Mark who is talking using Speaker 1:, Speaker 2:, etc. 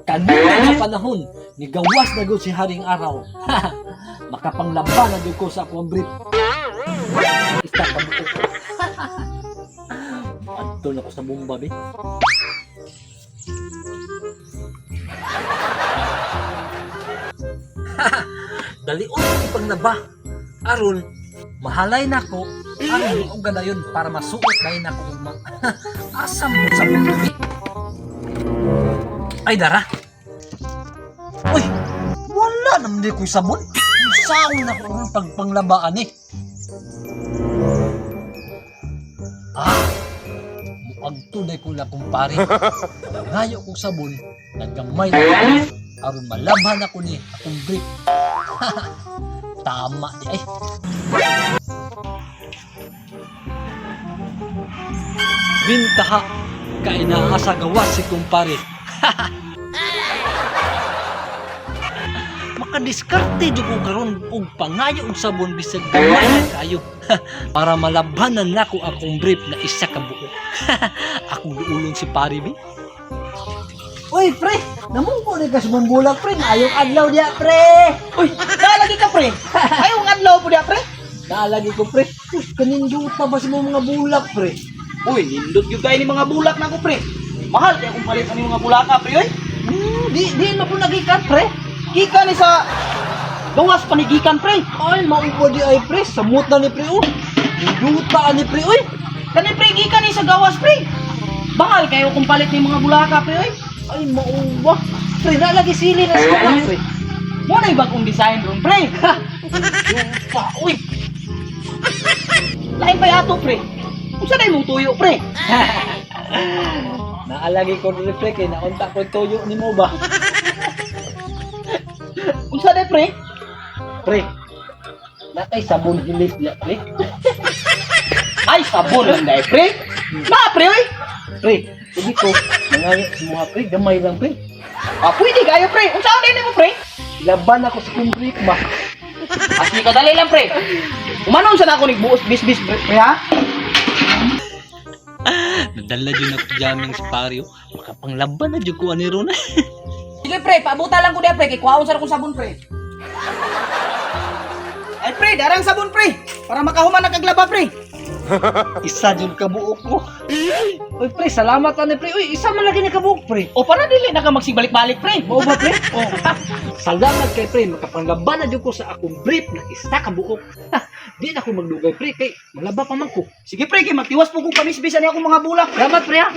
Speaker 1: Kanina nga panahon, nigawas na gud si Haring Araw. Makapanglaban na gud ko sa akong brief. Isa ka buok. Adto na ko sa bomba, be. Dalion ko ipanglaba. Aron, mahalay na ko. Aron, og ganayon para masuot na yun ako ugma. Asa mo sa bomba, be? Ay, dara. Uy, wala naman di ko'y sabon. Saan na ko ang pagpanglabaan eh. Ah, muag tunay ko lang kumpare. Ngayo kong sabon, naggamay na ko. Aron malabhan ako ni akong brief. Tama di ay. Bintaha, kainaasa gawas si kumpare. Makadiskarte jud ko karon og pangayo og sabon bisag gamay na kayo para malabanan nako akong brief na isa ka buok. Akong duulon si pare bi. Uy, pre! Namungko ni ka sa bulag, pre. Maayong adlaw diya, pre!
Speaker 2: Uy, naalagi ka, pre. Ayaw ang adlaw po diya, pre.
Speaker 1: Naalagi ko, pre. Uy, kaninduta ba sa mga bulak, pre?
Speaker 2: Uy, nindot gyud kay ni mga bulak na ko, pre. Mahal kay akong palit ani mga bulaka, pre, oy.
Speaker 1: Di na po nagikan, pre.
Speaker 2: Gikan ni sa Dungas panigikan, pre.
Speaker 1: Ay, maupo di ay, pre. Samot na ni pre, oh. Ninduta ni pre, uy.
Speaker 2: Kani pre, gikan ni sa gawas, pre. Bahal kayo kung palit ni mga bulaka, pre, oy.
Speaker 1: Ay, mauwa. Pre, naalagi sili na sa mga, pre.
Speaker 2: Mo na bagong design ron, pre.
Speaker 1: Ninduta, uy.
Speaker 2: Lain pa ato, pre. Unsa day mong tuyo, pre?
Speaker 1: Naalagi ko rin, pre, kay naunta ko tuyo ni mo ba?
Speaker 2: Unsa day, pre?
Speaker 1: Pre, nakay sabon hilit niya, pre.
Speaker 2: Ay, sabon lang day, pre. Na, pre, oy.
Speaker 1: Pre, hindi ko, mangayo sa mga pre, gamay lang, pre.
Speaker 2: Ah, pwede kayo, pre. Unsa day nimo, pre?
Speaker 1: Laban ako sa kumbrik ba?
Speaker 2: Asli ka dali lang, pre. Umanon sa na ako nigbuos bis-bis, pre, pre, ha?
Speaker 1: Nadala dyan ako jamming sa paryo. Makapanglaban na dyan ko ani ron.
Speaker 2: Sige pre, paabuta lang ko diya pre, kay kuhaon sa akong sabon pre. Ay pre, darang sabon pre, para makahuman na kaglaba pre.
Speaker 1: Isa dyan kabuok ko. Uy, pre, salamat ani pre. Uy, isa man lagi ni kabuok, pre.
Speaker 2: O para dili na ka magsigbalik-balik pre.
Speaker 1: Mao ba, pre? Oh. Salamat kay pre, makapanglaban na dyan ko sa akong brief na isa kabuok. Di na ako magdugay, pre, kay malaba pa man ko.
Speaker 2: Sige pre, kay magtiwas po kong pamisbis ani akong mga bulak.
Speaker 1: Salamat, pre, ha.